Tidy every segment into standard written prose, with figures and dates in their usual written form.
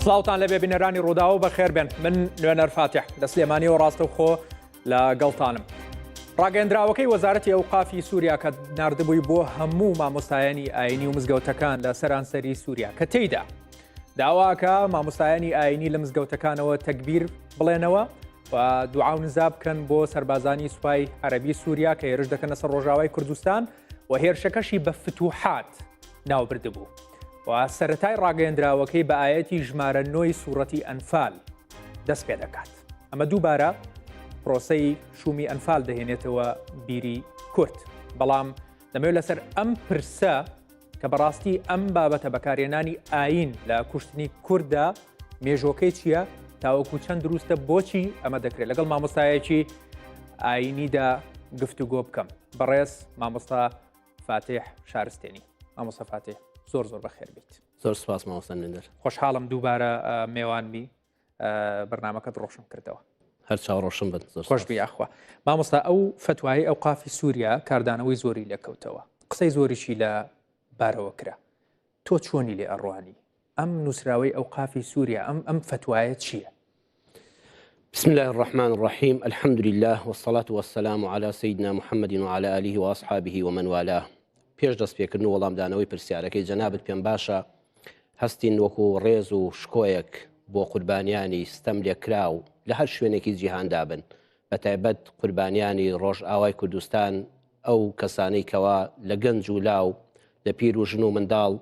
سڵاوتان لەبێ بینەرانی ڕووداو بەخێر بێن من نوێنەر فاتح لە سلێمانیەوە ڕاستەوخۆ لە گەڵتانم. ڕاگەندراوەکەی وەزارەتی ئەوقافی سووریا کە نردبووی بۆ هەموو مامۆستایانی ئاینی و مزگەوتەکان لە سەرانسەری سووریا کە تێیدا داواکە مامۆستایانی ئاینی لە مزگەوتەکانەوە تەکبیر بڵێنەوە و دوعا و نزا بکەن بۆ سەربازانی سوپای عەربی سووریا کە هێرش دەکەنە سەر ڕۆژاوای کوردستان و هێرشەکەشی بە فتوحات ناوبردبوو و سەتای ڕاگەیەندراوەکەی بە ئاەتی ژمارە نۆی سوورەتی ئەنفال دەست پێ دەکات ئەمە دووبارە پرۆسەی شومی ئەنفال دەهێنێتەوە بیری کورد بەڵام دەمەوێت لەسەر ئەم پرسە کە بەڕاستی ئەم بابەتە بەکارهێنانی ئایین لە کوشتنی کورددا مێژۆکەی چییە تاوەکو چەند دروستە بۆچی ئەمە دەکرێت لەگەڵ مامۆستایەکی ئاینیدا گفتوگۆ بکەم بەڕێز مامۆستا فاتح شارستێنی مامۆستا فاتح زۆر زۆر بەخێر بیت زۆر سپاس مامۆستا نوێنەر خۆشحاڵم دووبارە مێوانمی بەرنمەکەت ڕۆشن کردەوە هەر چاو ڕۆشن بن زۆر خۆش بی یاخوا مامۆستا ئەو فتوایی ئەو قافی سووریا کاردانەوەی زۆری لەکەوتەوە قسەی زۆریشی لە بارەوە کرا تۆ چۆنی لێ ئەڕوانی ئەم نووسراوەی ئەو قافی سووریا ئەم ئەم فتوایە چییە؟ بسم الله الرحمن الرحيم الحمد لله والصلاة والسلام على سيدنا محمد وعلى آله وأصحابه ومن والاه پێش دەست پێکردن و وەڵامدانەوەی پرسیارەکەی جەنابت پێم باشە هەستین وەکو ڕێز و شکۆیەک بۆ قوربانیانی ستەم لێکراو لە هەر شوێنێکی جیهاندا بن بە تایبەت قوربانیانی ڕۆژئاوای کوردستان ئەو کەسانەی کەوا لە گەنج و لاو لە پیر و ژن و منداڵ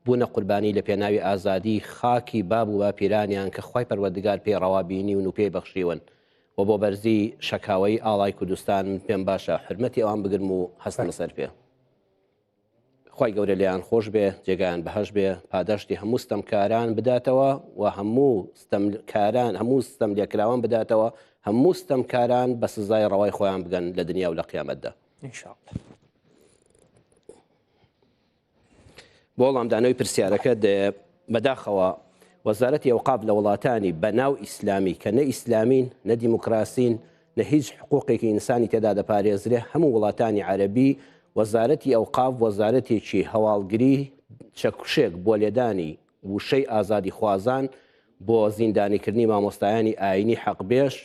بوونە قوربانی لە پێناوی ئازادی خاکی باب و باپیرانیان کە خوای پەروەردگار پێی ڕەوا بینیون و پێی بەخشیون و بۆ بەرزی شەکاوەیی ئاڵای کوردستان من پێم باشە حورمەتی ئەوان بگرم و هەستمە سەر پێ. خوای گەورە لێیان خۆش بێ جێگایان بەهەشت بێ پاداشتی هەموو ستەمکاران بداتەوە و هەموو ستەمکاران هەموو ستەم لێکراوان بداتەوە هەموو ستەمکاران بە سزای ڕەوای خۆیان بگەن لە دنیا و لە قیامەتدا ئینشاءاللە. بۆ وەڵامدانەوەی پرسیارەکە بەداخەوە وەزارەتی ئەوقاف لە وڵاتانی بە ناو ئیسلامی کە نە ئیسلامین نە دیموکراسین نە هیچ حقوقێکی ئینسانی تێدا دەپارێزرێ هەموو وڵاتانی عەربی وەزارەتی ئەوقاف وەزارەتێکی هەواڵگری چەکوشێک بۆ لێدانی وشەی ئازادیخوازان بۆ زیندانیکردنی مامۆستایانی ئایینی حەقبێژ،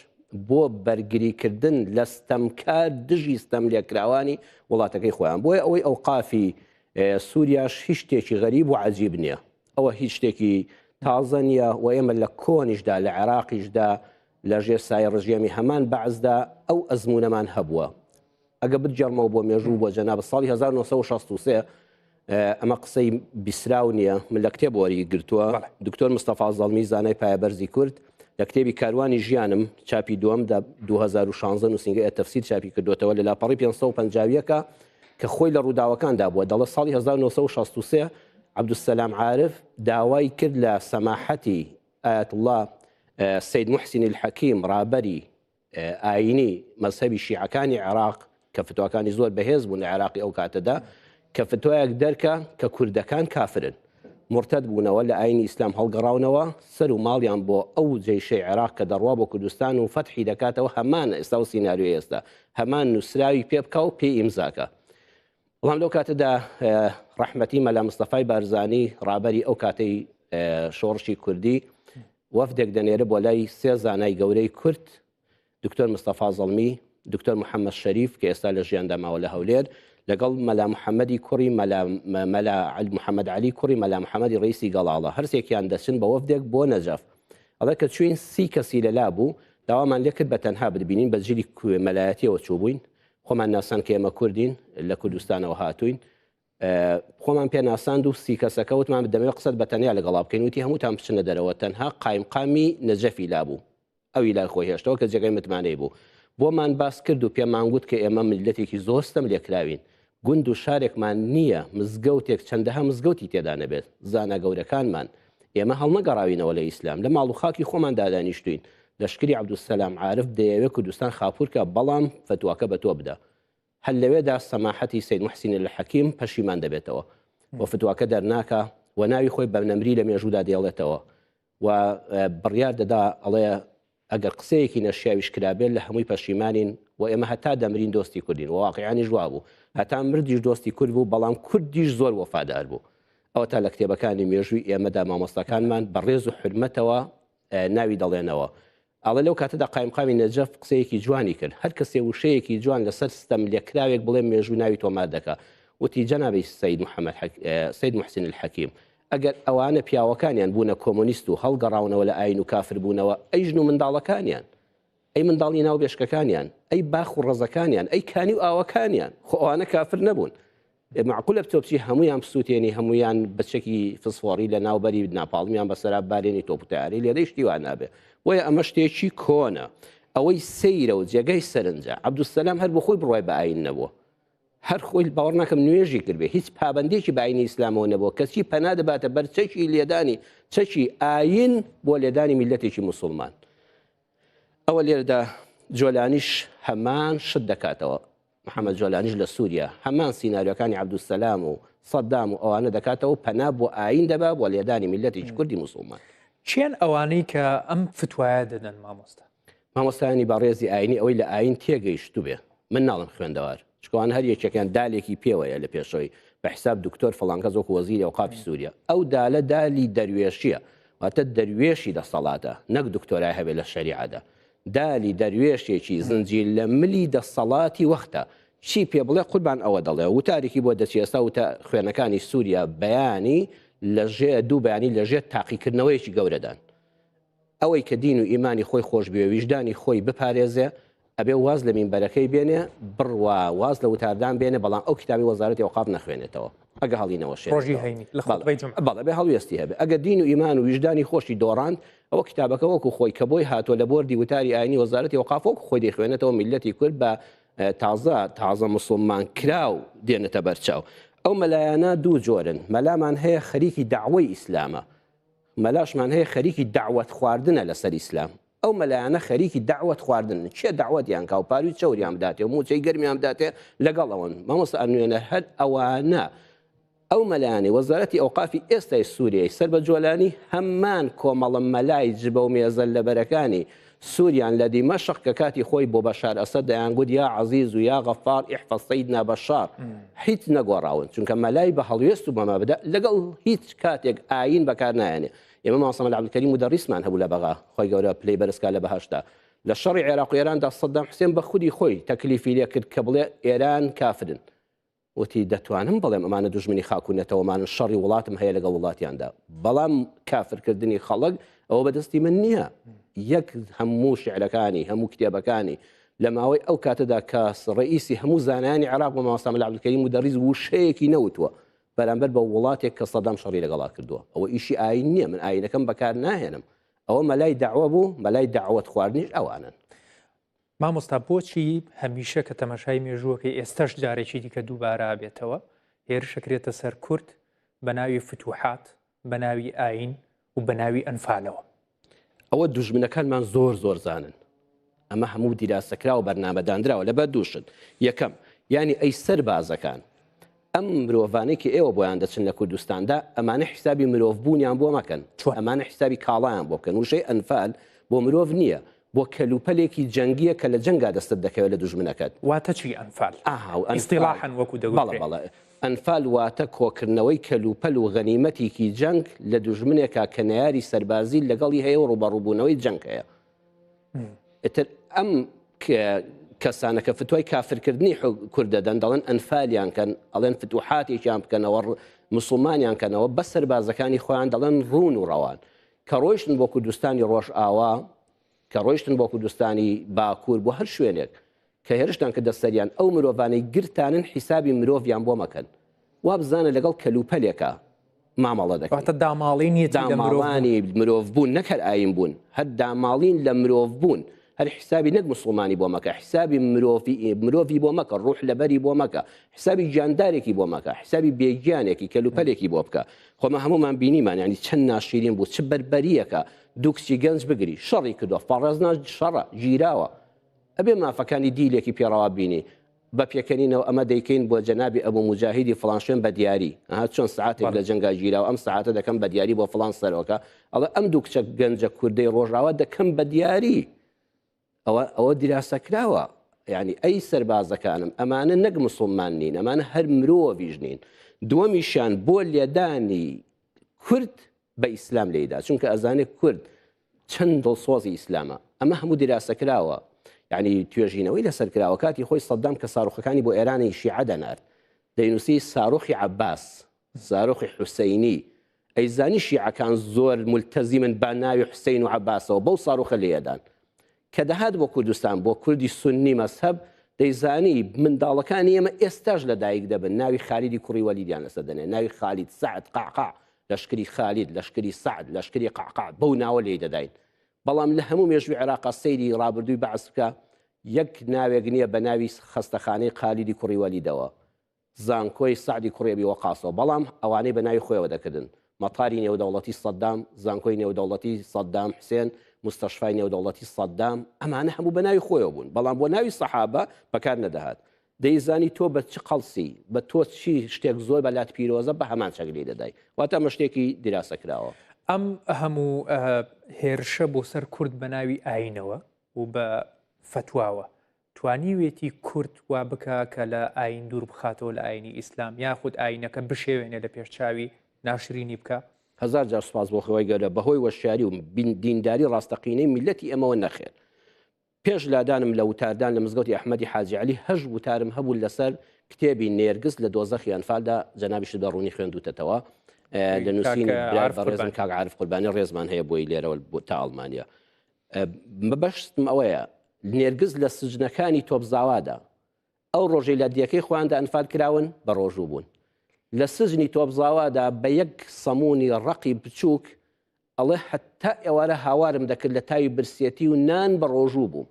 بۆ بەرگریکردن لە ستەمکار دژی ستەملێکراوانی وڵاتەکەی خۆیان. بۆیە ئەوەی ئەوقافی سووریاش هیچ شتێکی غەریب و عەجیب نییە. ئەوە هیچ شتێکی تازە نییە و ئێمە لە کۆنیشدا لە عێراقیشدا لە ژێر سایەی ڕژێمی هەمان بەعسدا ئەو ئەزموونەمان هەبووە. ئەگە بگێڕمەوە بۆ مێژوو بۆ جەنابت ساڵی 1963 ئەمە قسەی بیسراو نییە من لە کتێب وەری گرتووە دکتۆر مستەفا زەڵمی زانای پایەبەرزی کورد لە کتێبی کاروانی ژیانم چاپی دووەمدا 2016 نووسینگە تەفسیر چاپی کردوێتەوە لە لاپەڕی 551 کە خۆی لە ڕووداوەکاندا بووە دەڵە ساڵی 1963 عەبدولسەلام عارف داوای کرد لە سەماحەتی ئایەتوڵڵا سید محسین الحەکیم ڕابەری ئایینی مەزهەبی شیعەکانی عێراق کە فتواکانی زۆر بەهێز بوون لە عێراقی ئەو کاتەدا کە فتوایەک دەرکە کە کوردەکان کافرن مرتد بوونەوە لە ئاینی ئیسلام هەڵگەڕاونەوە سەر و ماڵیان بۆ ئەو جەیشەی عێراق کە دەڕوا بۆ کوردستان و فەتحی دەکاتەوە هەمان ئێستا و سیناریۆی ئێستا هەمان نووسراوی پێ بکە و پێ ئیمزاکە بەڵام لەو کاتەدا ڕەحمەتی مەلا مستەفای بارزانی ڕابەری ئەو کاتەی شۆڕشی کوردی وەفدێک دەنێرە بۆ لای سێ زانای گەورەی کورد، دکتۆر مستەفا زەڵمی، دکتۆر محەمەد شەریف کە ئێستا لە ژیاندا ماوە لە هەولێر، لەگەڵ مەلا محەمەدی کوڕی مەلا مەلا محەمەد عەلی کوڕی مەلا محەمەدی ڕەئیسی گەڵاڵە، هەرسێکیان دەچن بە وەفدێک بۆ نەجەف. ئەڵێ کە چووین سی کەسی لەلا بوو، داوامان لێ کرد بە تەنها بتبینین، بە جلی مەلایەتیەوە چووبووین، خۆمان ناساند کە ئێمە کوردین، لە کوردستانەوە هاتووین، خۆمان پێ ناساند و سی کەسەکە وتمان دەمەوێت قسەت بە تەنیا لەگەڵا بکەین وتی هەمووتان بچنە دەرەوە تەنها قایمقامی نەجەفی لابوو ئەوی لای خۆی هێشتەوە کە جێگای متمانەی بوو بۆمان باس کرد و پێمان گوت کە ئێمە میللەتێکی زۆر ستەم لێکراوین گوند و شارێکمان نییە مزگەوتێک چەندەها مزگەوتی تێدا نەبێت زانا گەورەکانمان ئێمە هەڵنەگەڕاوینەوە لە ئیسلام لە ماڵ و خاکی خۆمان دادانیشتوین لەشکری عەبدولسەلام عارف دەیەوێت کوردستان خاپورکە بەڵام فتواکە بە تۆ بدە هەر لەوێدا سەماحەتی سەید موحسین الحەکیم پەشیمان دەبێتەوە و فتواکە دەرناکا و ناوی خۆی بە نەمری لە مێژوودا دێڵێتەوە و بڕیار دەدا ئەڵێ ئەگەر قسەیەکی نەشیاویش کرابێت لە هەمووی پەشیمانین و ئێمە هەتا دەمرین دۆستی کوردین و واقعیانیش وابوو هەتا مردیش دۆستی کورد بوو بەڵام کوردیش زۆر وەفادار بوو. ئەوەتا لە کتێبەکانی مێژووی ئێمەدا مامۆستاکانمان بە ڕێز و حورمەتەوە ناوی دەڵێنەوە. ئەڵێ لەو کاتەدا قایمقامی نەجەف قسەیەکی جوانی کرد، هەر کەسێ وشەیەکی جوان لەسەر ستەم لێکراوێک بڵێ مێژوو ناوی تۆمار دەکا. وتی جەنابی سەید محەمەد سەید موحسین الحەکیم ئەگەر ئەوانە پیاوەکانیان بوونە کۆمۆنیست و هەڵگەڕاونەوە لە ئاین و کافر بوونەوە ئەی ژن و منداڵەکانیان؟ ئەی منداڵی ناو بێشکەکانیان؟ ئەی باخ و ڕەزەکانیان؟ ئەی کانی و ئاوەکانیان؟ خۆ ئەوانە کافر نەبوون. مەعقولە تۆ بچی هەموویان بسووتێنی هەموویان بە چەکی فسفۆڕی لە ناو بەری ناپاڵمیان بەسەرا بارێنی تۆپ و تەیارەی لێدەی شتی وا نابێ بۆیە ئەمە شتێکی کۆنە ئەوەی سەیرە و جێگای سەرنجە عەبدولسەلام هەر بۆ خۆی بڕوای بە ئاین نەبووە هەر خۆی باوەڕ ناکەم نوێژی کردبێ هیچ پابندێکی بە ئاینی ئیسلامەوە نەبووە کەچی پەنا دەباتە بەر چەکی لێدانی چەکی ئاین بۆ لێدانی میلەتێکی مسلمان ئەوە لێرەدا جۆلانیش هەمان شت دەکاتەوە محەمەد جۆلانیش لە سووریا هەمان سیناریۆکانی عەبدولسەلام و سەدام و ئەوانە دەکاتەوە و پەنا بۆ ئایین دەبا بۆ لێدانی میللەتێکی کوردی موسوڵمان. کێن ئەوانەی کە ئەم فتوایە دەدەن مامۆستا؟ مامۆستایانی بەڕێزی ئایینی ئەوەی لە ئایین تێگەیشتوبێ، من ناڵێم خوێندەوار، چونکە ئەوان هەر یەکێکیان دالێکی پێوەیە لە پێشەوەی بە حیساب دکتۆر فڵان کەس وەکو وەزیری ئەوقافی سووریا، ئەو دالە دالی دەروێشیە، واتە دەروێشی دەسەڵاتە نەک دکتۆرای هەبێ لە شەریعەدا. دالی دەروێشێکی زنجیر لە ملی دەسەڵاتی وەختە چی پێ بڵێ قوربان ئەوە دەڵێ وتارێکی بۆ دەچی ئێستا وتە خوێنەکانی سووریا بەیانی لە ژێ دوو بەیانی لە ژێر تاقیکردنەوەیەکی گەورەدان ئەوەی کە دین و ئیمانی خۆی خۆش بوێ ویژدانی خۆی بپارێزێ ئەبێ واز لە مینبەرەکەی بێنێ بڕوا واز لە وتاردان بێنێ بەڵام ئەو کتابی وەزارەتی ئەوقاف نەخوێنێتەوە ئەگە هەڵی نەوەشێنێتەوە. ڕۆژی هەینی لە خوتبەی جومعە. بەڵێ بێ هەڵوێستی هەبێ ئەگەر دین و ئیمان و ویژدانی خۆشی دۆڕاند ئەوە کتابەکە وەکو خۆی کە بۆی هاتووە لە بۆردی وتاری ئاینی وەزارەتی ئەوقاف وەکو خۆی دەیخوێنێتەوە میللەتی کورد بە تازە تازە موسڵمان کراو دێنێتە بەرچاو. ئەو مەلایانە دوو جۆرن مەلامان هەیە خەریکی دەعوەی ئیسلامە مەلاشمان هەیە خەریکی دەعوەت خواردنە لەسەر ئیسلام. ئەو مەلایانە خەریکی دەعوەت خواردنن، کێ دەعوەتیان کا و پاروی چەوریان بداتێ و موچەی گەرمیان بداتێ لەگەڵ ئەوەن. مامۆستا نوێنەر هەر ئەوانە ئەو مەلایانەی وەزارەتی ئەوقافی ئێستای سوریای سەر بە جۆلانی هەمان کۆمەڵە مەلای جبە و مێزە لەبەرەکانی سوریان لە دیمەشق کە کاتی خۆی بۆ بەشار ئەسەد دەیانگوت یا عەزیز و یا غەفار احفظ سیدنا بەشار هیچ نەگۆڕاون چونکە مەلای بە هەڵوێست و بە مەبدەئ لەگەڵ هیچ کاتێک ئایین بەکار نایەنێ. ئێمە مامۆستا مەلا عەبدولکەریم مودەڕیسمان هەبوو لە بەغا، خوای گەورە پلەی بەرز کا لە بەهەشتدا. لە شەڕی عێراق و ئێراندا سەدام حوسێن بە خودی خۆی تەکلیفی لێ کرد کە بڵێ ئێران کافرن. وتی دەتوانم بڵێم ئەمانە دوژمنی خاک و نەتەوەمانن، شەڕی وڵاتم هەیە لەگەڵ وڵاتیاندا، بەڵام کافرکردنی خەڵک ئەوە بەدەستی من نییە. یەک هەموو شیعرەکانی، هەموو کتێبەکانی لە ماوەی ئەو کاتەدا کە ڕەئیسی هەموو زانایانی عێراق بوو مامۆستا مەلا عەبدولکەریم مودەڕیس وشەیەکی نەوتووە. بەرامبەر بە وڵاتێک کە سەدام شەڕی لەگەڵا کردووە ئەوە ئیشی ئاین نییە من ئاینەکەم بەکار ناهێنم ئەوە مەلای دەعوە بوو مەلای دەعوەت خواردنیش ئەوانن. مامۆستا بۆچی هەمیشە کە تەماشای مێژووەکەی ئێستاش جارێکی دیکە دووبارە ئەبێتەوە هێرشەکرێتە سەر کورد بە ناوی فتوحات بە ناوی ئاین و بە ناوی ئەنفالەوە؟ ئەوە دوژمنەکانمان زۆر زۆر زانن ئەمە هەموو دیراسەکراوە بەرنامەدانراوە لەبەر دوو شت یەکەم یانی ئەی سەربازەکان ئەم مرۆڤانەی کە ئێوە بۆیان دەچن لە کوردستاندا ئەمانە حیسابی مرۆڤ بوونیان بۆ مەکەن چۆن ئەمانە حیسابی کاڵایان بۆ بکەن وشەی ئەنفال بۆ مرۆڤ نییە بۆ کەلوپەلێکی جەنگیە کە لە جەنگا دەستت دەکەوێت لە دوژمنەکەت. واتە چی ئەنفال؟ ئاها و ئەنفال ئیستیڵاحەن وەکو دەگوترێ. بەڵێ بەڵێ ئەنفال واتە کۆکردنەوەی کەلوپەل و غەنیمەتیکی جەنگ لە دوژمنێکا کە نەیاری سەربازی لەگەڵی هەیە و ڕووبەڕووبوونەوەی جەنگ هەیە. ئیتر ئەم کەسانە کە فتوای کافرکردنی کورد دەدەن دەڵێن ئەنفالیان کەن ئەڵێن فتوحاتێکیان بکەنەوە مسلمانیان کەنەوە بە سەربازەکانی خۆیان دەڵێن ڕوون و ڕەوان کە ڕۆیشتن بۆ کوردستانی ڕۆژئاوا، کە ڕۆیشتن بۆ کوردستانی باکوور، بۆ هەر شوێنێک، کە هێرشتان کردە سەریان، ئەو مرۆڤانەی گرتانن حیسابی مرۆڤیان بۆ مەکەن. وا بزانە لەگەڵ کەلوپەلێکا مامەڵە دەکەی. واتە داماڵینیەتی لە مرۆڤ بوون. داماڵانی مرۆڤ بوون، نەک هەر ئایین بوون، هەر داماڵین لە مرۆڤ بوون. هەر حیسابی نەک موسڵمانی بۆ مەکە، حیسابی مرۆڤی مرۆڤی بۆ مەکە، ڕوح لەبەری بۆ مەکە، حیسابی گیاندارێکی بۆ مەکە، حیسابی بێگیانێکی، کەلوپەلێکی بۆ بکە. خۆ مە هەموومان بینیمان یانی چەند ناشیرین بوو چ بەربەریەکە دوو کچی گەنج بگری شەڕی کردووە فەڕەزنا شەڕە گیراوە ئەبێ مافەکانی دیلێکی پێڕەوا بینی بە پێکەنینەوە ئەمە دەیکەین بۆ جەنابی ئەبوو موجاهیدی فڵان شوێن بە دیاری ئەها چۆن سعاتێک لە جەنگا گیراوە ئەم سعاتە دەکەم بە دیاری بۆ فڵان سەرۆکە ئەڵێ ئەم دوو کچە گەنجە کوردەی ڕۆژاوا دەکەم بە دیاری ئەوە ئەوە دیراسە کراوە یعنی ئەی سەربازەکانم ئەمانە نەک مسلمان نین ئەمانە هەر مرۆڤیش نین. دووەمیشیان بۆ لێدانی کورد بە ئیسلام لێیدا، چونکە ئەزانێ کورد چەند دڵسۆزی ئیسلامە. ئەمە هەموو دیراسە کراوە، یعنی توێژینەوەی لەسەر کراوە. کاتی خۆی سەدام کە ساروخەکانی بۆ ئێرانی شیعە دەنارد، دەینووسی ساروخی عەباس، ساروخی حوسەینی، ئەیزانی شیعەکان زۆر ملتەزیمن بە ناوی حوسەین و عەباسەوە، بەو ساروخە لێدان. کە دەهات بۆ کوردستان بۆ کوردی سوننی مەزهەب، دەیزانی منداڵەکانی ئێمە ئێستاش لە دایک دەبن ناوی خالیدی کوڕی وەلیدیان لەسەر دەنێ، ناوی خالید، سەعد، قەعقاع، لەشکری خالید، لەشکری سەعد، لەشکری قەعقاع، بەو ناوە لێی دەداین. بەڵام لە هەموو مێژووی عێراقا سەیری ڕابردووی بەعس بکە، یەک ناوێک نییە بە ناوی خەستەخانەی خالیدی کوڕی وەلیدەوە. زانکۆی سەعدی کوڕی ئەبی وەقاسەوە، بەڵام ئەوانەی بە ناوی خۆیەوە دەکردن، مەتاری نێودەوڵەتی سەدام، زانکۆی نێودەوڵەتی سەدام حوسێن، موستەشفای نێودەوڵەتی سەدام، ئەمانە هەموو بە ناوی خۆیەوە بوون، بەڵام بۆ ناوی سەحابە بەکار نەدەهات. دەیزانی تۆ بە چ قەڵسی، بە تۆ چی شتێک زۆر بە لات پیرۆزە بە هەمان چەک لێی دەدای. واتە ئەمە شتێکی دیراسە کراوە. ئەم هەموو هێرشە بۆ سەر کورد بە ناوی ئایینەوە و بە فەتواوە، توانیوێتی کورد وا بکا کە لە ئایین دوور بخاتەوە لە ئایینی ئیسلام یاخود ئایینەکە بشێوێنێ لە پێش چاوی ناشرینی بکا؟ هەزار جار سوپاس بۆ خوای گەورە بەهۆی وەشیاری و دینداری ڕاستەقینەی میللەتی ئێمەوە نەخێر پێش لادانم لە وتاردان لە مزگەوتی ئەحمەدی حاجی عەلی هەشت وتارم هەبوو لەسەر کتێبی نێرگز لە دۆزەخی ئەنفالدا جەنابیشت بە ڕوونی خوێندوتەتەوە لە نووسینی برای بەڕێزم کاک عارف قوربانی ڕێزمان هەیە بۆی لێرەوە تا ئەڵمانیا مەبەستم ئەوەیە نێرگز لە سجنەکانی تۆپزاوادا ئەو ڕۆژەی لە دیەکەی خۆیاندا ئەنفال کراون بە ڕۆژوو بوون لە سجنی تۆپزاوادا بە یەک سەمونی ڕەقی بچووک ئەڵێ حتا ئێوارە هاوارم دەکرد لە تاوی برسێتی و نان بە ڕۆژوو بووم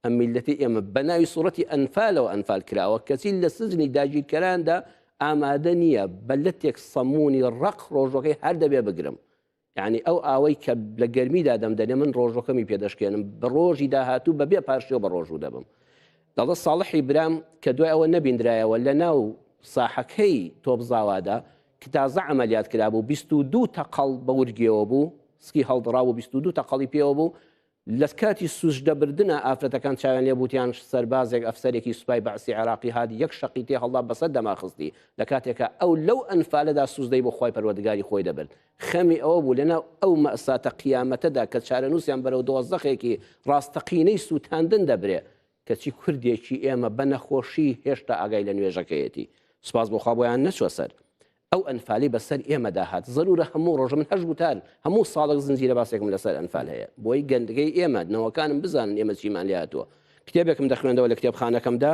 ئەم میلەتی ئێمە بە ناوی سوڕەتی ئەنفالەوە ئەنفال کراوە کەچی لە سجنی داگیرکەراندا ئامادە نییە بە لەتێک سەمونی ڕەق ڕۆژەکەی هەر دەبێ بگرم یانی ئەو ئاوەی کە لە گەرمیدا دەمدەنێ من ڕۆژەکەمی پێ دەشکێنم بە ڕۆژی داهاتوو بە بێ پارشێو بە ڕۆژوو دەبم. دەڵێ ساڵحی برام کە دوای ئەوە نەبیندرایەوە لە ناو ساحەکەی تۆپزاوادا کە تازە عەمەلیات کرابوو 22 تەقەڵ بە ورگیەوە بوو سکی هەڵدڕابوو 22 تەقەڵی پێوە بوو لە کاتی سوجدە بردنا ئافرەتەکان چاویان لێ بووتیان سەربازێک ئەفسەرێکی سوپای بەعسی عێراقی هات یەک شەقی تێ هەڵدا بەسەر دەما خستی لە کاتێکا ئەو لەو ئەنفالەدا سوجدەی بۆ خوای پەروەردگاری خۆی دەبرد خەمی ئەوە بوو لەناو ئەو مەئساتە قیامەتەدا کە چارەنووسیان بەرەو دۆزەخێکی ڕاستەقینەی سووتاندن دەبرێ کەچی کوردێکی ئێمە بە نەخۆشی هێشتا ئاگای لە نوێژەکەیەتی سوپاس بۆ خوا بۆیان نەچوە سەر ئەو ئەنفالی بەسەر ئێمەدا هات زەرورە هەموو ڕۆژ من هەش وتار هەموو ساڵێک زنجیرە باسێکم لەسەر ئەنفال هەیە بۆی گەندگەی ئێمە نەوەکانم بزانن ئێمە چیمان لێ هاتووە کتێبێکم دەخوێندەوە لە کتێبخانەکەمدا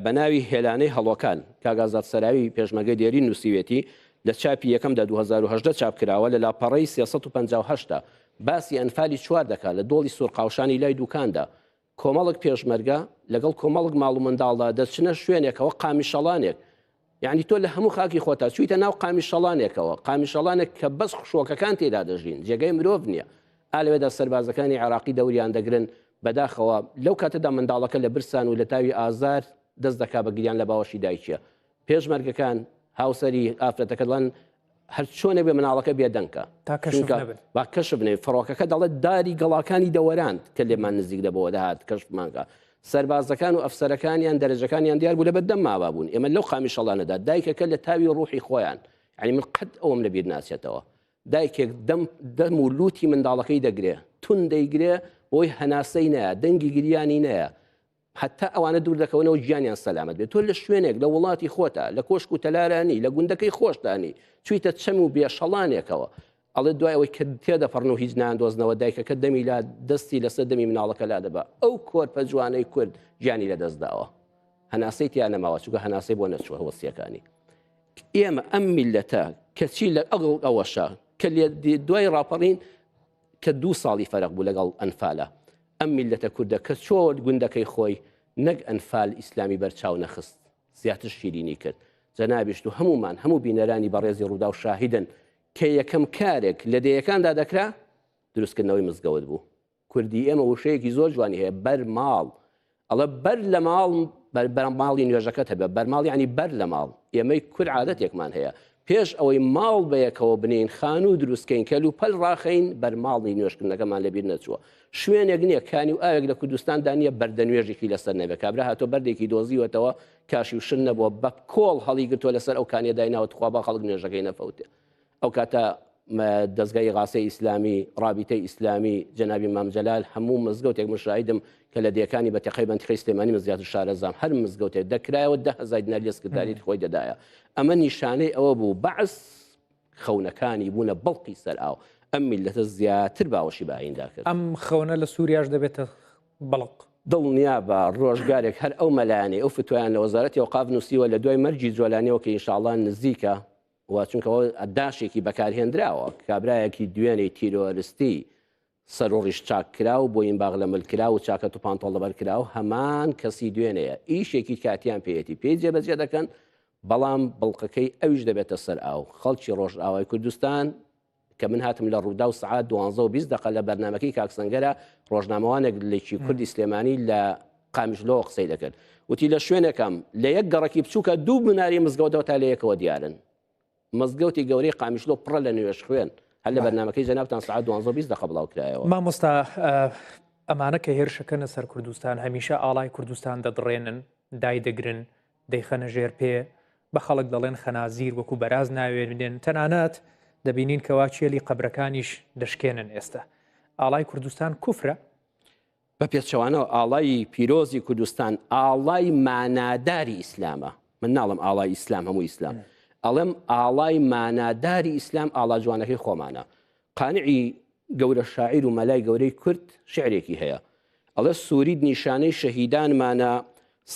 بە ناوی هێلانەی هەڵۆکان کاک ئازاد سەراوی پێشمەرگەی دێرین نووسیوێتی لە چاپی یەکەمدا 2018 چاپ کراوە لە لاپەڕەی 358 دا باسی ئەنفالی چوار دەکات لە دۆڵی سوورقاوشانی لای دوکاندا کۆمەڵک پێشمەرگە لەگەڵ کۆمەڵک ماڵ و منداڵدا دەچنە شوێنێکەوە قامیشەڵانێک یعنی تۆ لە هەموو خاکی خۆتا چویتە ناو قامیشەڵانێکەوە قامیشەڵانێک کە بەس خشۆکەکان تێدا دەژین جێگەی مرۆڤ نییە ئا لەوێدا سەربازەکانی عێراقی دەوریان دەگرن بەداخەوە لەو کاتەدا منداڵەکە لە برسان و لە تاوی ئازار دەست دەکا بە گریان لە باوەشی دایکیە پێشمەرگەکان هاوسەری ئافرەتەکە دەڵێن هەر چۆنێک بێ مناڵەکە بێدەنکە تا کەشف نەبن با کەشف نەبن فڕۆکەکە دەڵێت داری گەڵاکانی دەوەراند کە لێمان نزیک دەبەوە دەهات کەشفمانکە سەربازەکان و ئەفسەرەکانیان دەرەجەکانیان دیار بوو لە بەردەم ماوا بوون ئێمە لەو قامیشەڵانەدا دایکەکە لە تاوی ڕوحی خۆیان یعنی من قەت ئەوم لەبیر ناچێتەوە دایکێک دەم دەم و لوتی منداڵەکەی دەگرێ تون دەیگرێ بۆی هەناسەی نایە دەنگی گریانی نایە هەتا ئەوانە دوور دەکەونەوە گیانیان سەلامەت بێت تۆ لە شوێنێک لە وڵاتی خۆتا لە کۆشک و تەلارانی لە گوندەکەی خۆشتانی چویتە چەم و بێشەڵانێکەوە ئەڵێ دوای ئەوەی کە تێدەپەڕن و هیچ ناندۆزنەوە دایکەکە دەمی لا دەستی لەسەر دەمی مناڵەکە لا دەبا ئەو کۆرپە جوانەی کورد گیانی لەدەست داوە هەناسەی تیا نەماوە چونکە هەناسەی بۆ نەچووە وەسیەکانی ئێمە ئەم میلەتە کەچی لە ئەگڵ ئەوەشە کە دوای ڕاپەڕین کە دوو ساڵی فەرق بوو لەگەڵ ئەنفالە ئەم میللەتە کوردە کە چۆوە گوندەکەی خۆی نەک ئەنفال ئیسلامی بەرچاو نەخست زیاتر شیرینی کرد جەنابیشت و هەموومان هەموو بینەرانی بەڕێزی ڕووداو شاهیدن کە یەکەم کارێک لە دێیەکاندا دەکرا دروستکردنەوەی مزگەوت بوو کوردی ئێمە وشەیەکی زۆر جوانی هەیە بەر ماڵ ئەڵێ بەر لە ماڵ بەر ماڵی نوێژەکەت هەبێ بەر ماڵ یعنی بەر لە ماڵ ئێمەی کورد عادەتێکمان هەیە. پێش ئەوەی ماڵ بەیەکەوە بنێین، خانوو دروست کەین، کەلوپەل ڕاخەین، بەرماڵی نوێژکردنەکەمان لەبیر نەچووە. شوێنێک نییە، کانی و ئاوێک لە کوردستاندا نییە بەردە نوێژێکی لەسەر نەبێ. کابرا هاتووە بەردێکی دۆزیوەتەوە، کاشی و شل نەبووە، بە کۆڵ هەڵیگرتووە لەسەر ئەو کانییە دایناوە تخوا با خەڵک نوێژەکەی نەفەوتێ. ئەو کاتە دەزگای ئیغاسەی ئیسلامی، ڕابیتەی ئیسلامی، جەنابی مام جەلال، هەموو مزگەوتێک من شاهیدم کە لە دێکانی بە تەقەی بەنتیقەی سلێمانی من زیاتر شارەزام، هەر مزگەوتێک دەکرایەوە 10,000 دینار لێ سکرتاریەتی خۆی دەدایە. ئەمە نیشانەی ئەوە بوو بەعس خەونەکانی بوونە بڵقی سەر ئاو. ئەم میللەتە زیاتر باوەشی بە ئاییندا کرد. ئەم خەونە لە سووریاش دەبێتە بڵق. دڵنیابە ڕۆژگارێک هەر ئەو مەلایانەی ئەو فتوایان لە وەزارەتی ئەوقاف نووسیوە لە دوای مەرگی جۆلانیەوە کە ئینشاڵڵا نزیکە، و چونکە ئەوە داشێکی بەکارهێنراوە کابرایەکی دوێنێی تیرۆرستی سەر و ڕیش چاک کراو بۆینباغ لە مل کراو و چاکەت و پانتۆڵ لەبەر کراو هەمان کەسی دوێنێیە ئیشێکی کاتیان پێیەتی پێی جێبەجێ دەکەن بەڵام بڵقەکەی ئەویش دەبێتە سەر ئاو خەڵکی ڕۆژئاوای کوردستان کە من هاتم لە ڕووداو سەعات دوانزە و 20 دقە لە بەرنمەکەی کاک سەنگەرە ڕۆژنامەوانێک لێکی کوردی سلێمانی لە قامیشلۆوە قسەی دەکرد وتی لە شوێنێکم لە یەک گەڕەکی بچووکە دوو مناری مزگەوتەوە تا لە یەکەوە دیارن مزگەوتی گەورەی قامیشلۆ پڕە لە نوێژ خوێن هەر لە بەرنمەکەی جەنابتان سەعات دوانزە و 20 دقە بڵاو کرایەوە. مامۆستا ئەمانە کە هێرشەکەنە سەر کوردستان هەمیشە ئاڵای کوردستان دەدڕێنن دایدەگرن دەیخەنە ژێر پێ، بە خەڵک دەڵێن خەنازیر وەکو بەراز ناوێنێن، تەنانەت دەبینین کەوا کێلی قەبرەکانیش دەشکێنن ئێستا. ئاڵای کوردستان کوفرە؟ بە پێچەوانەوە ئاڵای پیرۆزی کوردستان ئاڵای ماناداری ئیسلامە. من ناڵم ئاڵای ئیسلام هەموو ئیسلام. ئەڵێم ئاڵای ماناداری ئیسلام ئاڵا جوانەکەی خۆمانە. قانعی گەورە شاعیر و مەلای گەورەی کورد شیعرێکی هەیە ئەڵێ سوورید نیشانەی شەهیدانمانە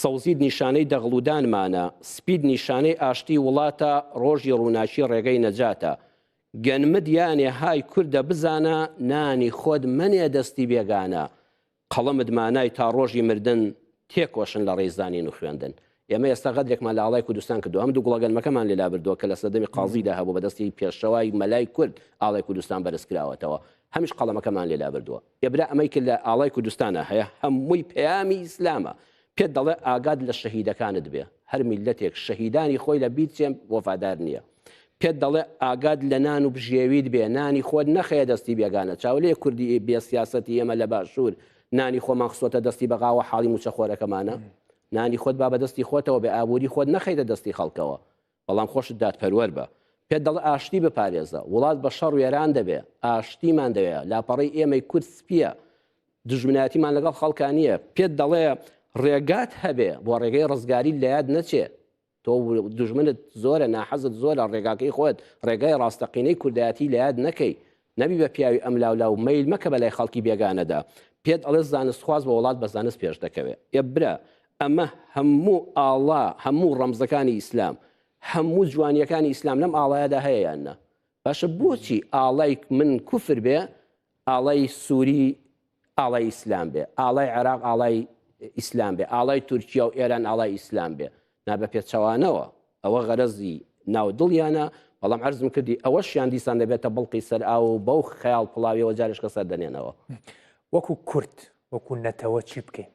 سەوزید نیشانەی دەغڵودانمانە سپید نیشانەی ئاشتی وڵاتە ڕۆژی ڕووناکی ڕێگەی نەجاتە گەنمت یانێ های کوردە بزانە نانی خۆت مەنێ دەستی بێگانە قەڵەمت مانای تا ڕۆژی مردن تێکۆشن لە ڕێی زانین و خوێندن. ئێمە ئێستا غەدرێکمان لە ئاڵای کوردستان کردووە، ئەم دوو گوڵە گەنمەکەمان لێ لابردووە کە لە سەردەمی قازیدا هەبوو بە دەستی پێشەوای مەلای کورد ئاڵای کوردستان بەرز کراوەتەوە، هەمیش قەڵەمەکەمان لێ لابردووە. ئێ برا ئەمەی کە لە ئاڵای کوردستانا هەیە هەمووی پەیامی ئیسلامە. پێت دەڵێ ئاگات لە شەهیدەکانت بێ. هەر میللەتێک شەهیدانی خۆی لە بیر چێ وەفادار نییە. پێت دەڵێ ئاگات لە نان و بژێویت بێ، نانی خۆت نەخەیە دەستی بێگانە، چاولێ کوردی بێ سیاسەتی ئێمە لە باشوور نانی خۆمان خستۆتە دەستی بەغاوە حاڵی موچەخۆرەکەمانە، نانی خۆت با بەدەستی خۆتەوە بێ، ئابووری خۆت نەخەیتە دەستی خەڵکەوە، بەڵام خۆشت دادپەروەر بە. پێت دەڵێ ئاشتی بپارێزە، وڵات بە شەڕ وێران دەبێ، ئاشتیمان دەوێ، لاپەڕەی ئێمەی کورد سپییە، دوژمنایەتیمان لەگەڵ خەڵکا نییە، پێت دەڵێ ڕێگات هەبێ بۆ ڕێگەی ڕزگاریت لەیاد نەچێ، تۆ دوژمنت زۆرە ناحەزت زۆرە ڕێگاکەی خۆت ڕێگای ڕاستەقینەی کوردایەتی لە یاد نەکەی نەبی بە پیاوی ئەم لاولا و مەیل مەکە بەلای خەڵکی بێگانەدا پێت ئەڵێ زانستخواز بە وڵات بە زانست پێش دەکەوێ ئێ برا ئەمە هەموو ئاڵا هەموو ڕەمزەکانی ئیسلام هەموو جوانیەکانی ئیسلام لەم ئاڵایەدا هەیە یان نا باشە بۆچی ئاڵای من کوفر بێ ئاڵای سووری ئاڵای ئیسلام بێ، ئاڵای عێراق ئاڵای ئیسلام بێ، ئاڵای تورکیا و ئێران ئاڵای ئیسلام بێ، نا بە پێچەوانەوە، ئەوە غەرەزی ناو دڵیانە، بەڵام عەرزم کردی ئەوەشیان دیسان دەبێتە بڵقی سەر ئاو و بەو خەیاڵ پڵاویەوە جارێشکە سەر دەنێنەوە. وەکو کورد، وەکو نەتەوە چی بکەین؟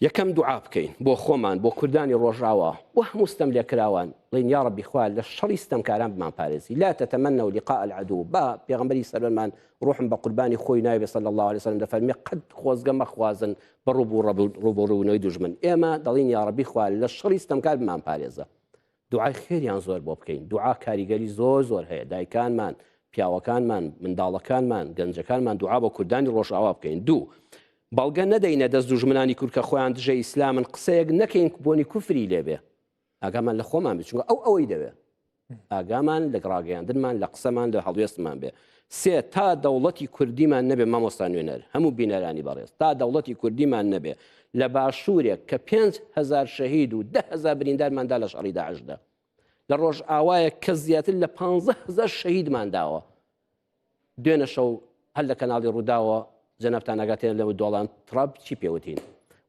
یەکەم دوعا بکەین بۆ خۆمان بۆ کوردانی ڕۆژاوا بۆ هەموو ستەم لێکراوان بڵێین یاڕەبی خوا لە شەڕی ستەمکاران بمانپارێزی لا تتمنوا لقاء العدو با پێغەمبەری سەروەرمان ڕوحم بە قوربانی خۆی ناوی بێ صلی اللە علیه وسلم دەفەرمێ قەت خۆزگە مەخوازن بە ڕووبەڕووبوونەوەی دوژمن ئێمە دەڵێین یاڕەبی خوا لە شەڕی ستەمکار بمانپارێزە دوعای خێریان زۆر بۆ بکەین دوعا کاریگەری زۆر زۆر هەیە دایکانمان پیاوەکانمان منداڵەکانمان گەنجەکانمان دوعا بۆ کوردانی ڕۆژئاوا بکەین دوو بەڵگە نەدەینە دەست دوژمنانی کورد کە خۆیان دژە ئیسلامن قسەیەک نەکەین بۆنی کوفری لێبێ ئاگامان لە خۆمان بێت چونکە ئەو ئەوەی دەوێ ئاگامان لە ڕاگەیاندنمان لە قسەمان لە هەڵوێستمان بێ سێ تا دەوڵەتی کوردیمان نەبێ مامۆستا نوێنەر هەموو بینەرانی بەڕێز تا دەوڵەتی کوردیمان نەبێ لە باشوورێک کە 5هزار شەهید و دههزار بریندارماندا لە شەڕی داعشدا لە ڕۆژئاوایەک کە زیاتر لە 15هزار شەهیدمان داوە دوێنە شەو هەر لە کەناڵی ڕووداوە جەنابتان ئاگاتێن لەوە دۆڵان ترامپ چی پێوتین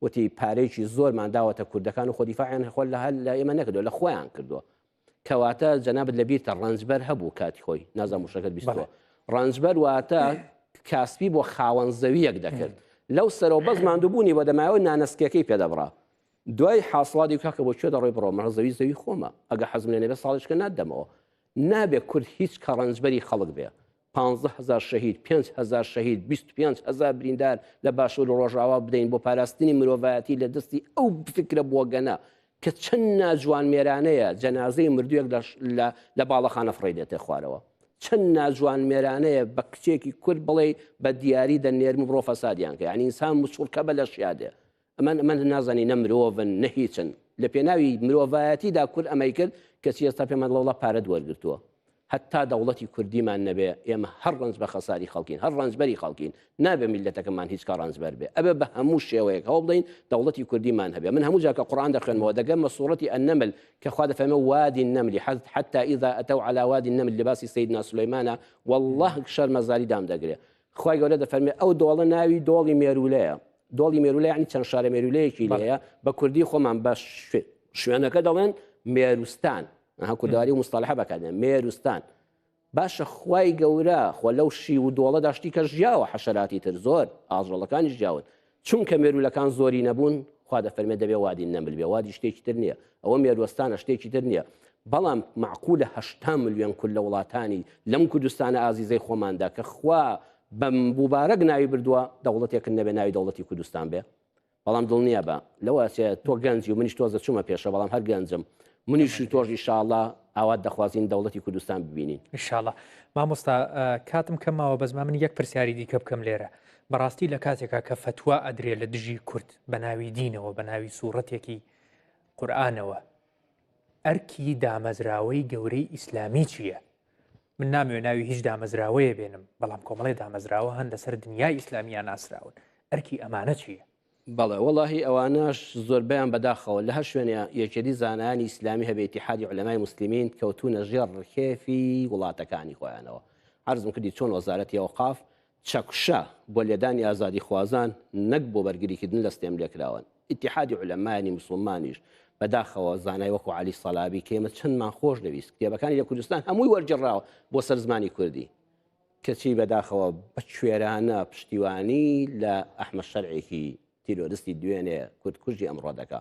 وتی پارەیەکی زۆرمان داوەتە کوردەکان و خۆدیفاعیان خۆ لە هەر لە ئێمە نەکردووە لە خۆیان کردووە کەواتە جەنابت لە بیرتە ڕەنجبەر هەبوو کاتی خۆی نازانم وشەکەت بیستووە ڕەنجبەر واتە کاسپی بۆ خاوەن زەویەک دەکرد لەو سەرەوە بەس ماندووبوونی بۆ دەمایەوە نانەسکەکەی پێدەبڕا دوای حاصڵاتی کاکە بۆ کوێ دەڕۆی بڕۆ مەڕ زەوی زەوی خۆمە ئەگە حەزم لێ نەبێ ساڵێکە ناتدەمەوە. نابێ کورد هیچ کە ڕەنجبەری خەڵک بێ. 15 هەزار شەهید، 5 هەزار شەهید، 25 هەزار بریندار لە باشوور و ڕۆژاوا بدەین بۆ پاراستنی مرۆڤایەتی لە دەستی ئەو فکرە بۆگەنە کە چەند ناجوانمێرانەیە جەنازەی مردوویەک لە باڵەخانە فڕێ دێتە خوارەوە. چەند ناجوانمێرانەیە بە کچێکی کورد بڵێ بە دیاری دەنێرم و بڕۆ فەسادیان کە، یعنی ئینسان مچوڵکە بە لەشیا دێ. ئەمان ئەمان نازانی نە مرۆڤن نە هیچن. لە پێناوی مرۆڤایەتیدا کورد ئەمەی کرد، کەچی ئێستا پێمان دەڵێ وەڵا پارەت وەرگرتووە. هەتا دەوڵەتی کوردیمان نەبێ ئێمە هەر ڕەنج بە خەساری خەڵکین، هەر ڕەنجبەری خەڵکین. نابێ میللەتەکەمان هیچ کا ڕەنجبەر بێ. ئەبێ بە هەموو شێوەیەک هەوڵ بدەین دەوڵەتی کوردیمان هەبێ. من هەموو جار کە قورئان دەخوێنمەوە دەگەمە سوڕەتی النمل کە خوا دەفەرمێ وادی النمل حتی اذا اتوا علی وادی النمل لباسی سیدنا سلیمانە واللە شەرمەزاری دامدەگرێ. خوای گەورە دەفەرمێ ئەو دۆڵە ناوی دۆڵی مێروولەیە. دۆڵی مێروولە یعنی چەند شارە مێروولەیەکی لێیە، بە کوردی خۆمان بە شوێنەکە دەڵێن مێروستان. ئەها کوردەواری و مستەڵحە بەکاردێن مێروستان. باشە خوای گەورە خۆ لەو شی و دۆڵەدا شتی کە ژیاوە حەشەراتی تر زۆر ئاژەڵەکانی ژیاون چونکە مێروولەکان زۆری نەبوون خوا دەفەرمێ دەبێ وادی نەمل بێ وادی شتێکی تر نییە ئەوە مێروەستانە شتێکی تر نییە بەڵام معقولە هەشتا ملیۆن کورد لە وڵاتانی لەم کوردستانە ئازیزەی خۆماندا کە خوا بە مبارەک ناوی بردووە دەوڵەتێکن نەبێ ناوی دەوڵەتی کوردستان بێ بەڵام دڵنیا بە لەوە ئەچێ تۆ گەنجی و منیش تۆزە چوومە پێشە بەڵام هەر گەنجم منیش و تۆش ئیشاڵا ئاوات دەخوازین دەوڵەتی کوردستان ببینین. ئیشاڵا مامۆستا کاتم کەم ماوە بەس ما من یەک پرسیاری دیکە بکەم لێرە بەڕاستی لە کاتێکا کە فەتوا ئەدرێ لە دژی کورد بە ناوی دینەوە بە ناوی سوڕەتێکی قورئانەوە ئەرکی دامەزراوەی گەورەی ئیسلامی چییە؟ من نامەوێ ناوی هیچ دامەزراوەیە بێنم بەڵام کۆمەڵی دامەزراوە هەن لەسەر دنیای ئیسلامیان ناسراون ئەرکی ئەمانە چییە؟ بەڵێ وەڵاهی ئەوانەش زۆربەیان بەداخەوە لە هەر شوێنێ یەکێتی زانایانی ئیسلامی هەبێ ئیتیحادی عولەمای موسلیمین کەوتوونە ژێڕ ڕکێفی وڵاتەکانی خۆیانەوە عەرزم کردی چۆن وەزارەتی ئەوقاف چەکوشە بۆ لێدانی ئازادیخوازان نەک بۆ بەرگریکردن لە ستێملێکراوان ئیتیحادی عولەمایانی موسڵمانیش بەداخەوە زانای وەکو عەلی سەلابی کە ئێمە چەندمان خۆش دەویست کتێبەکانی لە کوردستان هەمووی وەرگێڕراوە بۆ سەر زمانی کوردی کەچی بەداخەوە بە کوێرانە پشتیوانی لە ئەحمەد شەرعێکی تیرۆرستی دوێنێ کوردکوژی ئەمڕۆ دەکا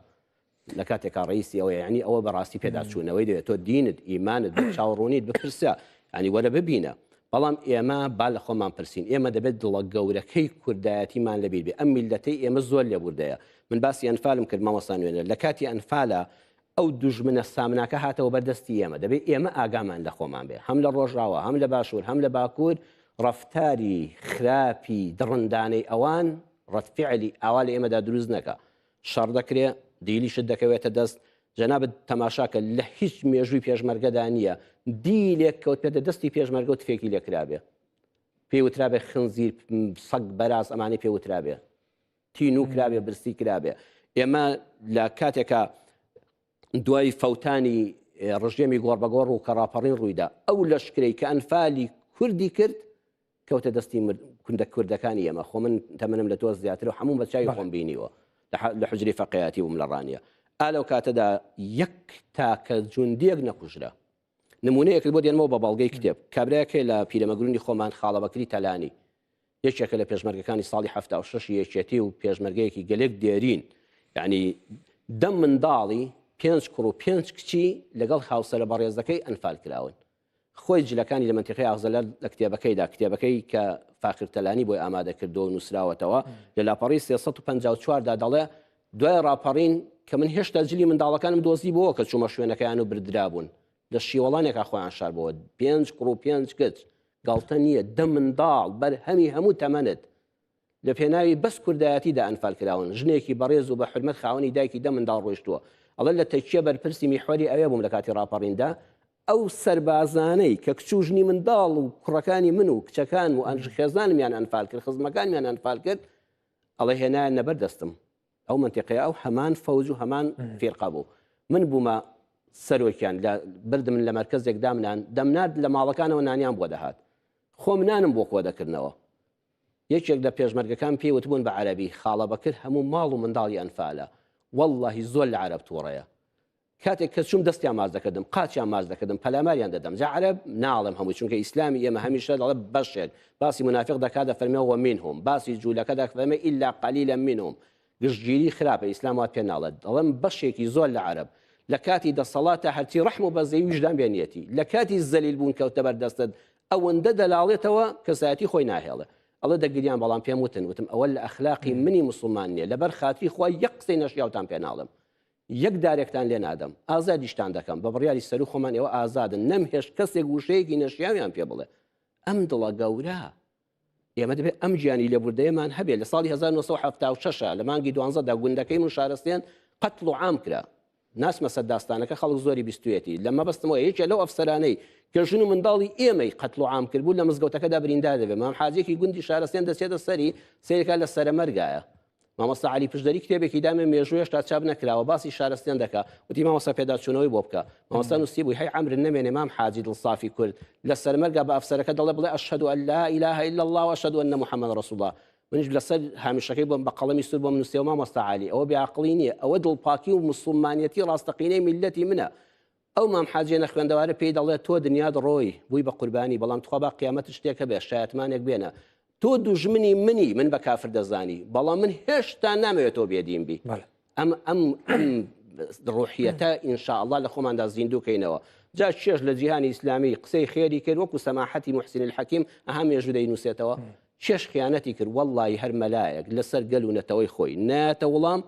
لە کاتێکا ڕئیسی ئەوەیە یعنی ئەوە بەڕاستی پێداچوونەوەی دەوێت تۆ دینت ئیمانت بە چاوەڕوونیت بپرسە ینی وەرە ببینە بەڵام ئێمە با لە خۆمان پرسین ئێمە دەبێت دڵە گەورەکەی کوردایەتیمان لەبیر بێ ئەم میلەتەی ئێمە زۆر لێبوردەیە من باسی ئەنفالم کرد مامۆستا نوێنەر لە کاتی ئەنفالە ئەو دوژمنە سامناکە هاتەوە بەر دەستی ئێمە، دەبێ ئێمە ئاگامان لە خۆمان بێ، هەم لە ڕۆژاوا، هەم لە باشوور، هەم لە باکوور، ڕەفتاری خراپی دڕندانەی ئەوان ڕەد فعلی ئاوا لە ئێمەدا دروست نەکا. شەڕ دەکرێ، دیلیشت دەکەوێتە دەست، جەنابت تەماشا کە لە هیچ مێژووی پێشمەرگەدا نییە دیلێک کەوتبێتە دەستی پێشمەرگە و تفێکی لێ کرابێ، پێی وترابێ خنزیر، سەگ، بەراز ئەمانەی پێ وترابێ. تینوو کرابێ برسی کرابێ ئێمە لە کاتێکا دوای فەوتانی ڕژێمی گۆڕ بەگۆڕ و کە ڕاپەڕین ڕوویدا ئەو لەشکرەی کە ئەنفالی کوردی کرد کەوتە دەستی کوندە کوردەکانی ئێمە خۆ من تەمەنم لە تۆ زیاتر و هەموو بە چاوی خۆم بینیوە لە حجری فەقیاتی بووم لە ڕانیە ئا لەو کاتەدا یەک تاکە جوندیەک نەکوژرا نمونەیەکت بۆ دێنمەوە بە بەڵگەی کتێب کابرایەک هەیە لە پیرەمەگرونی خۆمان خاڵە بەکری تەلانی یەکێکە لە پێشمەرگەکانی ساڵی 76 یەکێتی و پێشمەرگەیەکی گەلێک دێرین یعنی دە منداڵی پێنج کوڕ و پێنج کچی لەگەڵ هاوسەرە بەڕێزەکەی ئەنفال کراون خۆی جلەکانی لە منتیقی ئاغزەلەر لە کتێبەکەیدا کتێبەکەی کە فاخر تەلانی بۆی ئامادە کردو و نووسراوەتەوە لە لاپەڕی 354 دا دەڵێ دوای ڕاپەڕین کە من هێشتا جلی منداڵەکانم دۆزیبۆوە کە چوومە شوێنەکەیان و بردرابوون لە شیوەڵانێکا خۆیان شاربەوە پێنج کوڕ و پێنج کچ گاڵتە نییە دە منداڵ بەرهەمی هەموو تەمەنت لە پێناوی بەس کوردایەتیدا ئەنفال کراون ژنێکی بەڕێز و بە حورمەت خاوەنی دایکی دە منداڵ ڕۆیشتووە ئەڵێ لە تەکیە بەرپرسی میحوەری ئەوێ بووم لە کاتی ڕاپەڕیندا ئەو سەربازانەی کە کچ و ژنی منداڵ و کوڕەکانی من و کچەکان و ئەنج خێزانمیان ئەنفال کرد خزمەکانمیان ئەنفال کرد ئەڵێ هێنایان نەبەر دەستم ئەو مەنتیقەیە ئەو هەمان فەوج و هەمان فیرقە بوو من بوومە سەرۆکیان لە بردم لە مەرکەزێک دامنان دەمنارد لە ماڵەکانەوە نانیان بۆ دەهات خۆم نانم بۆ کۆ دەکردنەوە یەکێک لە پێشمەرگەکان پێی وتبوون بە عەرەبی خاڵە بەکر هەموو ماڵ و منداڵی ئەنفالە واللهی زۆر لە عەرەب تووڕەیە کاتێک کە چووم دەستیان ماچ دەکردم، قاچیان ماچ دەکردم، پەلاماریان دەدەم. جا عەرەب ناڵێم هەمووی، چونکە ئیسلامی ئێمە هەمیشە دەڵێ بەشێک، باسی مونافیق دەکات دەفەرمێ ومنهم، باسی جوولەکە دەفەرمێ الا قلیلا منهم، گشتگیری خراپە، ئیسلام وات پێ ناڵێت. دەڵێم بەشێکی زۆر لە عەرەب. لە کاتی دەسەڵاتە هەرچی ڕەحم و بەزەیی ویژدان بێنیەتی لە کاتی زەلیل بوون کەوتە بەر دەستت ئەوەندە دەلاڵێتەوە کەسایەتی خۆی ناهێڵێ ئەڵێ دەگریان بەڵام پێم وتن وتم ئەوە لە ئەخلاقی منی موسڵمان نییە لەبەر خاتری خوا یەک قسەی نەشیاوتان پێ ناڵێم یەک دارێکتان لێ نادەم ئازادیشتان دەکەم بە بڕیاری سەرو خۆمان ئێوە ئازادن نەمهێشت کەسێک وشەیەکی نەشیاویان پێ بڵێ ئەم دڵە گەورە ئێمە دەبێت ئەم گیانی لێبوردەیەمان هەبێت لە ساڵی 1970 لە مانگی دوانزەدا گوندەکەی من شارستێن قەتڵ و عام کرا ناچمە سەر داستانەکە خەڵک زۆری بیستویەتی لە مەبەستمەوە یەکێ لەو ئەفسەرانەی کە ژن و منداڵی ئێمەی قەتڵ و عام کردبوو لە مزگەوتەکەدا بریندار دەبێت مام حاجێکی گوندی شارستێن دەچێتە سەری سەیرکە لە سەرەمەرگایە مامۆستا عەلی پشدەری کتێبێکی دامێ مێژوو هێشتا چاپ نەکراوە باسی شارستێن دەکا وتی مامۆستا پێداچوونەوەی بۆ بکە مامۆستا نووسیبووی هەی عەمرت نەمێنێ مام حاجی دڵسافی کورد لە سەرمەرگا بە ئەفسەرەکە دەڵێ بڵێ ئەشهەدو ئەن لا ئیلاهە ئیلا اللە و ئەشهەدو ئەنە محەممەد ڕەسوڵ اللە منیش لەسەر هامیشەکەی بۆم بە قەڵەمی سوور بۆم نووسیەوە مامۆستا عەلی ئەوە بێعەقڵی نییە ئەوە دڵپاکی و موسڵمانیەتی ڕاستەقینەی میللەتی منە ئەو مام حاجیە نەخوێندەوارە پێی دەڵێ تۆ دنیات ڕۆی بووی بە قوربانی بەڵام تخوا با قیامەتت شتێک هەبێ شایەتمانێک بێنە تۆ دوژمنی منی من بە کافر دەزانی بەڵام من هێشتا نامەوێت تۆ بێدین بی ئەم ئەم ئەم ڕوحیەتە ئینشاءاللە لە خۆماندا زیندوو کەینەوە جا چێژ لە جیهانی ئیسلامی قسەی خێری کرد وەکو سەماحەتی محسن الحەکیم ئەها مێژوو دەینووسێتەوە چێژ خیانەتی کرد وەڵڵی هەر مەلایەک لەسەر گەل و نەتەوەی خۆی ناتە وڵام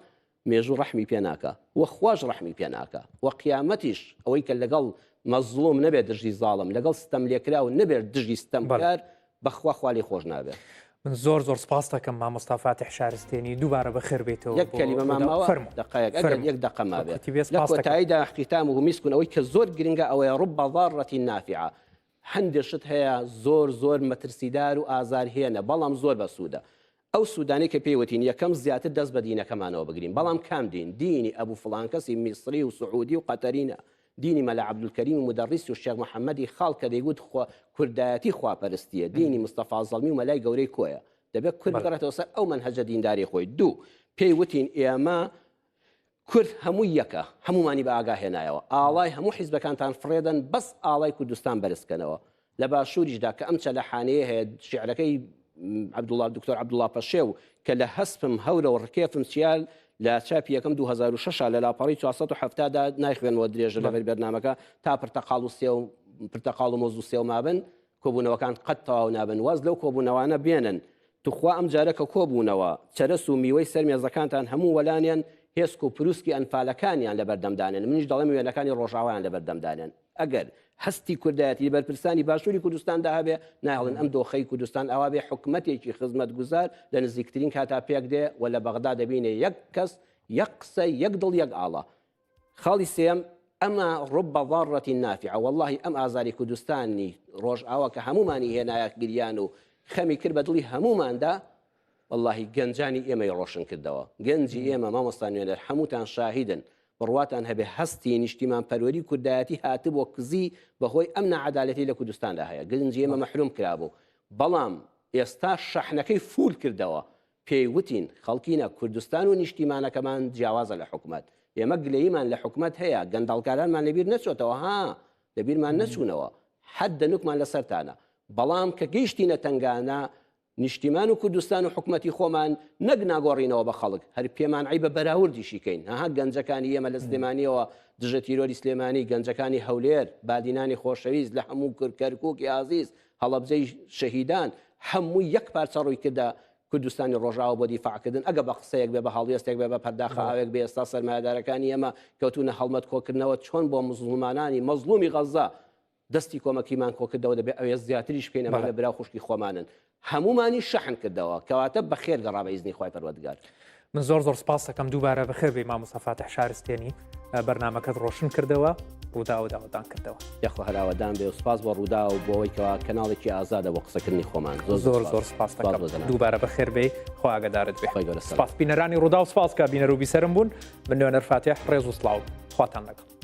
مێژوو ڕەحمی پێ ناکا و خواش ڕەحمی پێ ناکا و قیامەتیش ئەوەی کە لەگەڵ مەزڵوم نەبێت دژی زاڵم لەگەڵ ستەم لێکراو نەبێت دژی ستەمکار بەخوا خوا لێی خۆش نابێت. من زۆر زۆر سپاست دەکەم مامۆستا فاتیح شارستێنی دووبارە بەخێر بێیتەوە یەک کەلیمە مان ماوە فەرموو دەقایەک ئەگەر فەرموو یەک دەقە مابێ بە کورتی بێ لە سپاست دەکەم. کۆتاییدا ختامه مسک ئەوەی کە زۆر گرنگە ئەوەیە رب ضارة نافعە هەندێ شت هەیە زۆر زۆر مەترسیدار و ئازارهێنە بەڵام زۆر بەسوودە ئەو سوودانەی کە پێی وتین، یەکەم زیاتر دەست بە دینەکەمانەوە بگرین، بەڵام کام دین؟ دینی ئەبو فڵان کەسی میسری و سعودی و قەتەری نا، دینی مەلا عەبدولکەریمی مودەڕیس و شێخ محەمەدی خاڵ کە دەیگوت خوا کوردایەتی خواپەرستییە، دینی مستەفا زەڵمی و مەلای گەورەی کۆیە. دەبێت کورد بگەڕێتەوە سەر ئەو مەنهەجە دینداری خۆی. دوو، پێی وتین ئێمە کورد هەمووی یەکە، هەموومانی بە ئاگا هێنایەوە. ئاڵای هەموو حیزبەکانتان فڕێدەن، بەس ئاڵای کوردستان بەرز کەنەوە. لە باشووریشدا کە ئەم چەلەحانێیە هەیە، شیعرەکەی عەبدوڵا دکتۆر عەبدوڵا پەشێو کە لە هەسپم هەورە و ڕکێفم چیا لە چاپی یەکەم 2006 لە لاپەڕەی 470 دا نایخوێنمەوە درێژە لەبەر بەرنامەکە تا پرتەقاڵ و سێو پرتەقاڵ و مۆز و سێو مابن کۆبوونەوەکان قەت تەواو نابن واز لەو کۆبوونەوانە بێنن توخوا ئەم جارە کە کۆبوونەوە چەرەس و میوەی سەر مێزەکانتان هەموو وەلانێن هێسک و پروسکی ئەنفالەکانیان لەبەردەم دانێن منیش دەڵێم وێنەکانی ڕۆژاوایان لەبەردەم دانێن ئەگەر هەستی کوردایەتی لە بەرپرسانی باشووری کوردستاندا هەبێ نایەڵن ئەم دۆخەی کوردستان ئاوا بێ حکومەتێکی خزمەتگوزار لە نزیکترین کاتا پێک دێ و لە بەغدا دەبینێ یەک کەس یەک قسە یەک دڵ یەک ئاڵا خاڵی سێیەم، ئەمە رب ضارة نافعە، وەڵاهی ئەم ئازاری کوردستانی ڕۆژئاوا کە هەموومانی هێنایە گریان و خەمی کرد بە دڵی هەمووماندا، وەڵاهی گەنجانی ئێمەی ڕۆشن کردەوە. گەنجی ئێمە مامۆستا نوێنەر هەمووتان شاهیدن، بڕواتان هەبێ هەستی نیشتیمانپەروەری کوردایەتی هاتبووە کزی بەهۆی ئەم ناعەدالەتەی لە کوردستاندا هەیە. گەنجی ئێمە مەحروم کرابوو، بەڵام ئێستا شەحنەکەی فوول کردەوە. پێی وتین، خەڵکینە، کوردستان و نیشتیمانەکەمان جیاوازە لە حکومەت. ئێمە گلەییمان لە حکومەت هەیە، گەندەڵکارانمان لەبیر نەچۆتەوە، ها، لەبیرمان نەچوونەوە، حەد دەنوکمان لەسەرتانە. بەڵام کە گەیشتینە تەنگانە، نیشتیمان و کوردستان و حکومەتی خۆمان نەک ناگۆڕینەوە بە خەڵک، هەر پێمان عەیبە بەراوردیشی کەین. ها، گەنجەکانی ئێمە لە سلێمانییەوە، دژە تیرۆری سلێمانی، گەنجەکانی هەولێر، بادینانی خۆشەویست، لە هەموو کەرکوکی ئازیز، هەڵەبجەی شەهیدان هەمووی یەک پارچە ڕووی کردە کوردستانی ڕۆژاوا بۆ دیفاع کردن ئەگە بە قسەیەک بێ بە هەڵوێستێک بێ بە پەرداخە ئاوێک بێ ئێستا سەرمایەدارەکانی ئێمە کەوتونە هەڵمەت کۆکردنەوە چۆن بۆ موسڵمانانی مەزڵومی غەزە دەستی کۆمەکیمان کۆکردەوە دەبێ ئەوێ زیاتریش بکەین ئەمانە برا و خوشکی خۆمانن هەموومانی شەحن کردەوە کەواتە بەخێر گەڕا بە ئیزنی خوای پەروەردگار. من زۆر زۆر سپاس دەکەم دووبارە بەخێر بێی مامۆستا فاتح شارستێنی بەرنمەکەت ڕۆشن کردەوە ڕووداو داوەدان کردەوە. یاخوا هەر ئاوەدان بێ و سپاس بۆ ڕووداو بۆ ئەوەی کەوا کەناڵێکی ئازادە بۆ قسەکردنی خۆمان زۆر زۆر زۆر سپاس دەکەم دووبارە بەخێر بێی خوا ئاگادارت بێ خوای گەورە سپاس بینەرانی ڕووداو سپاس کە بینەر و بیسەرم بوون من نوێنەر فاتح ڕێز و سڵاو خواتان لەگەڵ.